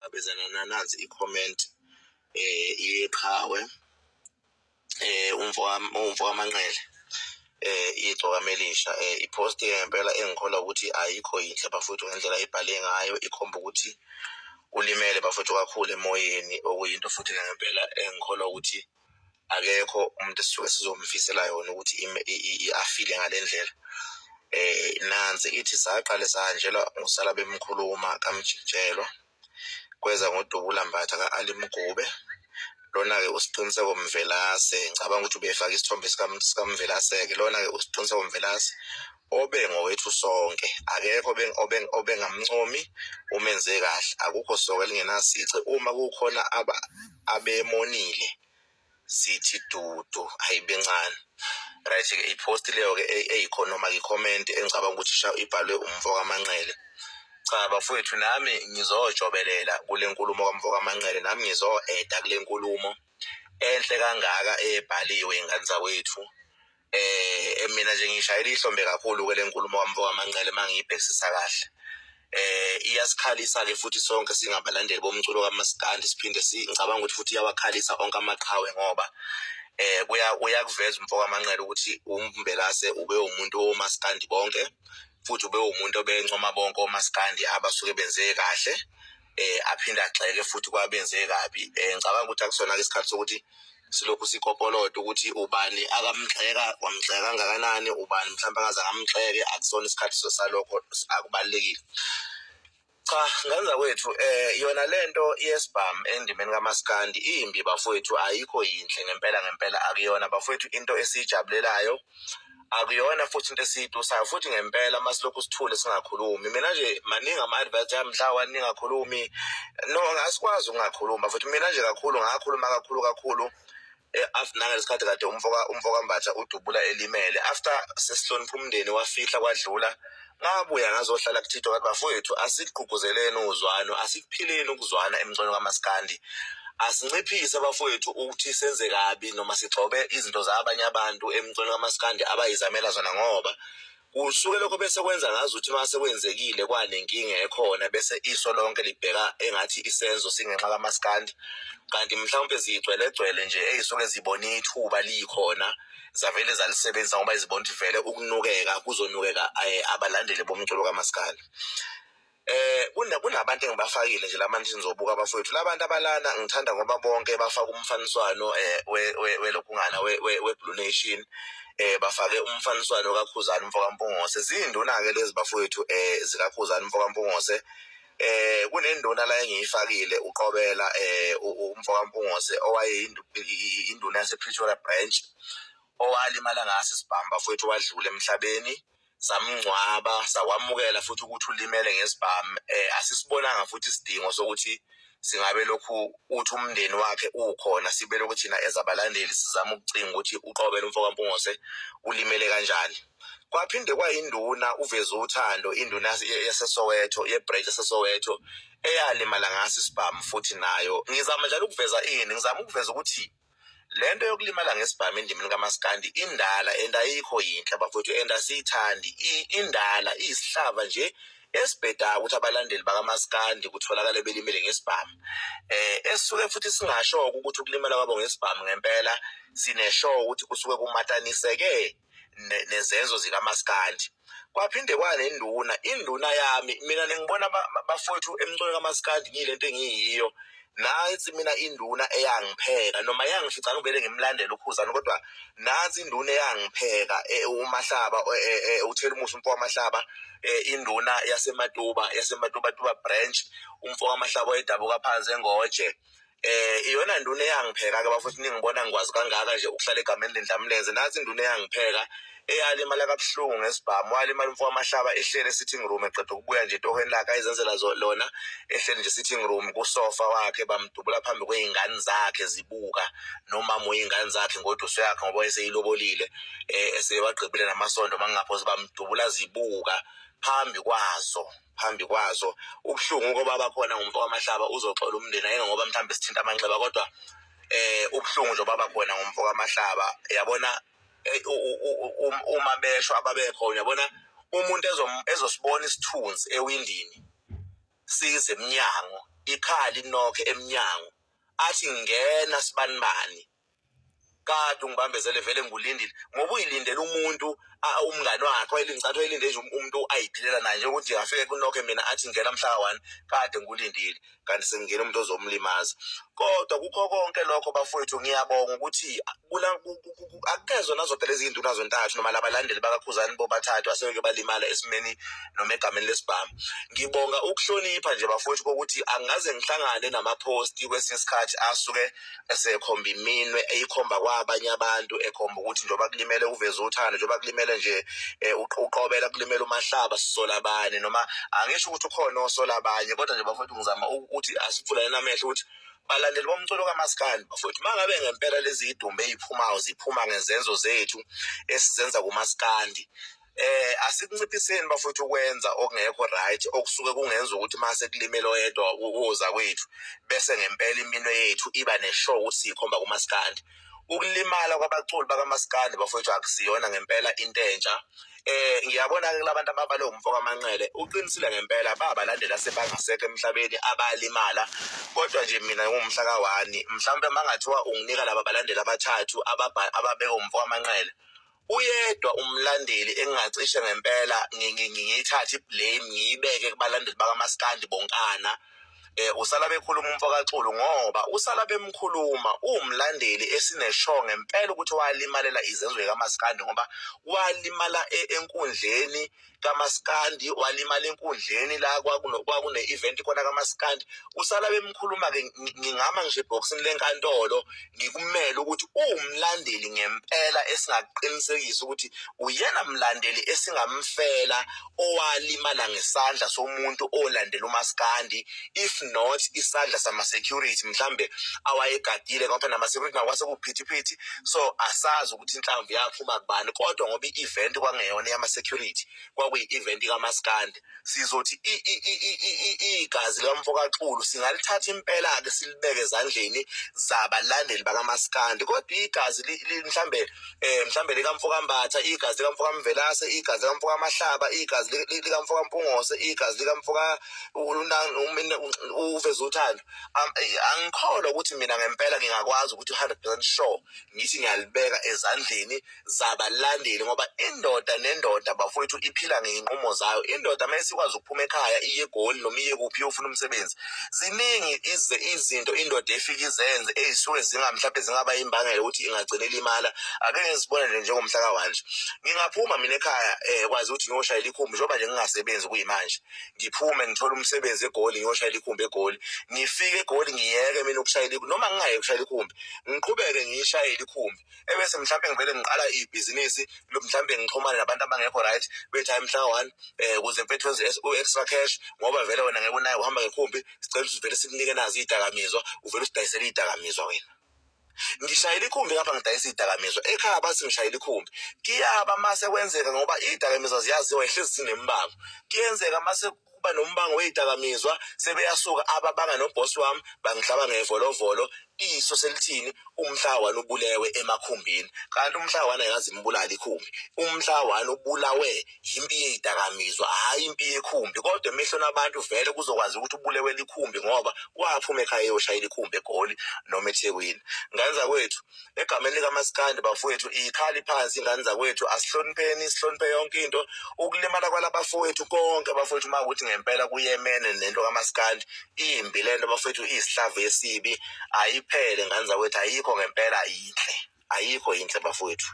Abezana nansi i-comment iqhawe umfo kaManqele igcokama elisha i-post ngempela engikholwa ukuthi ayikho yinhle bafowethu ngendlela ibhale ngayo ikhomba ukuthi ulimele bafowethu kakhulu emoyeni okuyinto futhi ngempela engikholwa ukuthi akekho umuntu esisuke sizomfisela yona ukuthi afile ngale ndlela. Nansi ithi saqale sahanjelwa ngusala bemkhuluma kaMjikijelwa kweza ngoDubula Mbatha ka-Ali Mgube. Lona-ke uSiqiniseko Mvelase, ngicabanga ukuthi ubefaka isithombe sikaMvelase-ke. Lona-ke uSiqiniseko Mvelase obe ngowethu sonke, akekho obengamncomi umenze kahle, akukho soka elingenasici. Uma kukhona abemonile sithi dudu ayibencane. Right-ke i-post leyo-ke eyikhona noma i-comment engicabanga ukuthi ibhalwe umfo kaManqele. Cha bafowethu nami ngizojobelela kule nkulumo kamfo kaManqele, nami ngizo-eda kule nkulumo enhle kangaka ebhaliwe ingane zakwethu. Mina nje ngishayela ihlombe kakhulu ke le nkulumo kamfo kaManqele mangiyibhekisisa kahle. Iyasikhalisa ke futhi sonke singabalandeli bomculo kaMaskandi, siphinde ngicabanga ukuthi futhi iyawakhalisa onke amaqhawe ngoba kuyakuveza umfo kaManqele ukuthi uMvelase ube umuntu womaskandi bonke, futhi ube umuntu obencoma bonke omaskandi abasuke benze kahle, aphinde agxeke futhi kwabenze kabi. Ngicabanga ukuthi akusona-ke isikhathi sokuthi silokhu sikopolota ukuthi ubani akamgxeka wamgxeka kangakanani, ubani mhlawumbe akaze akamgxeke, akusona isikhathi salokho, akubalulekile. Cha ngenza kwethu yona lento yesibhamu endimeni kaMaskandi imbi bafowethu, ayikho yinhle ngempela ngempela, akuyona bafowethu into esiyijabulelayo, akuyona futhi into esiyitusayo futhi ngempela masilokhu sithule singakhulumi. Mina nje maningi ama-advice yami mhla ningakhulumi, no asikwazi ukungakhuluma futhi. Mina nje kakhulu ngakhuluma kakhulu kakhulu nangalesikhathi kade umfo kaMbatha udubula elimele, after sesihlonipha umndeni wafihla kwadlula, ngabuya ngazohlala kuThito ngathi bafowethu asigqugquzeleni uzwano, asikuphileni ukuzwana emculweni kaMaskandi, asinciphise bafowethu ukuthi senze kabi noma sigxobe izinto zabanye abantu emculweni kaMaskandi abayizamela zona, ngoba kusuke lokho bese kwenza ngazuthi uma sekwenzekile kwanenkinga ekhona bese iso lonke libheka engathi isenzo singenxa kaMaskandi, kanti mhlawumpe zigcwelegcwele nje ey'suke zibone ithuba likhona zavele zalisebenzisa ngoba izibona ukuthi vele ukunukeka kuzonukeka abalandeli bomculo kaMaskandi. Kunabantu engibafakile nje labantu nizobuka abafowethu, labantu abalana ngithanda ngoba bonke bafaka umfaniswano welokhungana we-Blue Nation, bafake umfaniswano kaKhuzani umfo kaMpungose. Ziyinduna-ke lezi bafowethu zikaKhuzani umfo kaMpungose. Kunenduna la engiyifakile uqobela umfo kaMpungose owayeyinduna yase-Pretoria branch owalimala ngaso isibhamu bafowethu, wadlula emhlabeni, samngcwaba sakwamukela futhi ukuthi ulimele ngesibhamu. Asisibonanga futhi isidingo sokuthi singabe lokhu uthi umndeni wakhe ukhona sibe lokhu thina as abalandeli sizama ukucinga ukuthi uqobela umfo kaMpungose ulimele kanjani. Kwaphinde kwayinduna uveze uthando, induna yaseSoweto ye-branch yaseSoweto eyalimala ngaso isibhamu futhi nayo. Ngizama njalo ukuveza ini, ngizama ukuveza ukuthi lento yokulimala ngesibhamu endimeni kaMaskandi indala and ayikho yinhle bafowethu and asiyithandi, indala iyisihlava nje esibhedayo ukuthi abalandeli bakaMaskandi kutholakale belimele ngesibhamu. Esisuke futhi singasho ukuthi ukulimala kwabo ngesibhamu ngempela sinesho ukuthi kusuke kumataniseke nezenzo zikaMaskandi. Kwaphinde kwanenduna, induna yami mina ningibona bafowethu emculweni kaMaskandi ngiyilento engiyiyo, nansi mina induna eyangipheka noma yangifica ngivele ngimlandele uKhuzani, kodwa nansi induna eyangipheka uMahlaba uthela umusa umfo kaMahlaba, induna yaseMatuba, yaseMatubatuba branch, umfo kaMahlaba oyedabuka phansi eNgoje. Iyona nduna eyangipheka ke bafowethu, ningibona ngikwazi kangaka nje ukuhlala egameni lendlamlenze. Nansi induna eyangipheka eyalimala kabuhlungu ngesibhamu, walimala umfo kaMahlaba ehlele sitting room eqeda ukubuya nje etohweni lakhe ayizenzela lona, ehlele nje sitting room kusofa wakhe, bamdubula phambi kwey'ngane zakhe zibuka nomama wey'ngane zakhe ngoduso yakhe ngoba wayeseyilobolile, esewagqibile namasondo mangingaphosi, bamdubula zibuka phambi kwazo, phambi kwazo. Ubuhlungu koba bakhona ngumfo kaMahlaba uzoxola umndeni ayeke ngoba mhlawumbe sithinta amanxeba, kodwa ubuhlungu nje baba khona ngumfo kaMahlaba. Yabona uma besho ababekhona, yabona umuntu ezosibona isithunzi ewindini size emnyango, Ikhali inokhe emnyango, athi ngena sibanibani, kade ungibambezele vele ngulindile, ngoba uyilindele umuntu umngani wakhe wayelingicathi wayelinde nje umuntu ayiphilela naye, njengokuthi afike kunokhe mina athi ngena mhla ka-1, kade ngulindile, kanti sengingena umuntu ozomlimaza. Kodwa kukho konke lokho bafowethu, ngiyabonga ukuthi akukezona zodwa lezi zinduna zontathu noma labalandeli bakaKhuzani bobathathu asebeke balimala esimeni noma egameni lesibhamu. Ngibonga ukuhlonipha nje bafowethu kokuthi angaze ngihlangane namaphosti kwesinye isikhathi asuke esekhomba iminwe, eyikhomba kwabanye abantu, ekhomba ukuthi njengoba kulimele uveze uthando, njengoba kulimele nje uqobela, kulimele uMahlaba, sisola abanye, noma angisho ukuthi ukhona osola abanye, kodwa nje bafowethu ngizama ukuthi asivulane namehlo ukuthi balandeli bomculo kaMaskandi bafowethu, mangabe ngempela lezi idumbe ey'phumayo ziphuma ngezenzo zethu esizenza kuMaskandi, asikunciphiseni bafowethu ukwenza okungekho right, okusuke kungenza ukuthi mase kulimele oyedwa woza kwethu bese ngempela iminwe yethu iba neshow ukuthi siyikhomba kuMaskandi. Ukulimala kwabaculi bakaMaskandi bafowethu akusiyona ngempela into entsha. Ngiyabona ke kulabantu ababale umfo kaManqele, uqinisile ngempela, babalandela sebangasekho emhlabeni abalimala, kodwa nje mina ngumhla ka-1, mhlawumbe mangathiwa unginika laba balandeli abathathu ababeke umfo kaManqele, uyedwa umlandeli engingacishe ngempela ngiyithathe i-blame ngiyibeke kubalandeli bakaMaskandi bonkana, usala bekhuluma umfo kaXulu, ngoba usala bemkhuluma uwumlandeli esinesho ngempela ukuthi walimalela izenzo zikaMaskandi, ngoba walimala enkundleni kaMaskandi, walimala enkundleni la kwakune-event khona kaMaskandi. Usala bemkhuluma-ke, ngingama ngisho ebhokisini lenkantolo ngikumele ukuthi uwumlandeli ngempela esingakuqinisekisa ukuthi uyena mlandeli esingamfela owalimala ngesandla somuntu olandela uMaskandi, if not isandla sama-security mhlambe awayegadile, ngoba nama-security nawo kwasekuphithiphithi, so asazi ukuthi inhlamvu yaphuma kubani. Kodwa ngoba i-event kwangeyona yama-security, kwakuyi-event kaMaskandi, sizothi igazi likamfo kaXulu singalithatha impela-ke silibeke ezandleni zabalandeli bakaMaskandi, kodwa igazi mhlambe mhlambe likamfo kaMbatha, igazi likamfo kaMvelase, igazi likamfo kaMahlaba, igazi likamfo kaMpungose, igazi likamfo uveze uthando, angikholwa ukuthi mina ngempela ngingakwazi ukuthi 100% sure ngithi ngiyalibeka ezandleni zabalandeli, ngoba indoda nendoda bafowethu iphila ngey'nqumo zayo. Indoda uma isikwazi ukuphuma ekhaya iye eGoli noma iye kuphi iyofuna umsebenzi, ziningi izinto indoda efike izenze ey'suke mhlawumbe zingaba imbangela ukuthi ingagcina ilimala. Ake ngizibone nje njengomhla ka-1 nje, ngingaphuma mina ekhaya kwazi ukuthi ngiyoshayela ikhumbi, njengoba nje ngingasebenzi kuyimanje, ngiphume ngithole umsebenzi eGoli, ngiyoshayela ikhumbi eGoli, ngifike eGoli ngiyeke mina ukushayela ikhumbi, noma ngingayeki ukushayela ikhumbi, ngiqhubeke ngiyishayele ikhumbi, ebese mhlawumbe ngivele ngiqala ibhizinisi, mhlawumbe ngixhumane nabantu abangekho right, bethi hayi mhla ka-1 ukuze mfethu wenze u-extra cash, ngoba vele wena ngeke unayo uhamba ngekhumbi, sicela ukuthi vele sikunike nazo iy'dakamizwa, uvele usidayisele iy'dakamizwa wena. Ngishayela ikhumbi ngapha ngidayisa iy'dakamizwa ekhaya, bathi ngishayela ikhumbi, kuyaba mase kwenzeka, ngoba iy'dakamizwa ziyaziwa yihlezi zinembango, kuyenzeka mase kuba nombango wey'dakamizwa sebeyasuka ababanga nobhosi wami bangihlaba ngevolovolo, iso selithini umhla 1 ubulewe emakhumbini, kanti umhla 1 ayikaze imbulale ikhumbi, umhla 1 ubulawe yimpi yey'dakamizwa, hhayi impi yekhumbi. Kodwa emehlweni abantu vele kuzokwazi ukuthi ubulewe likhumbi, ngoba waphuma ekhaya eyoshayela ikhumbi eGoli noma eThekwini. Ngane zakwethu, egameni likaMaskandi bafowethu, ikhali phansi ingane zakwethu, asihlonipheni, sihloniphe yonke into. Ukulimala kwalabafowethu konke bafowethu, uma kuthi ngempela kuyemene nento kaMaskandi, imbi lento bafowethu, iyisihlavu esibi, ayiphele ngane zakwethu, ayikho ngempela yinhle, ayikho yinhle bafowethu.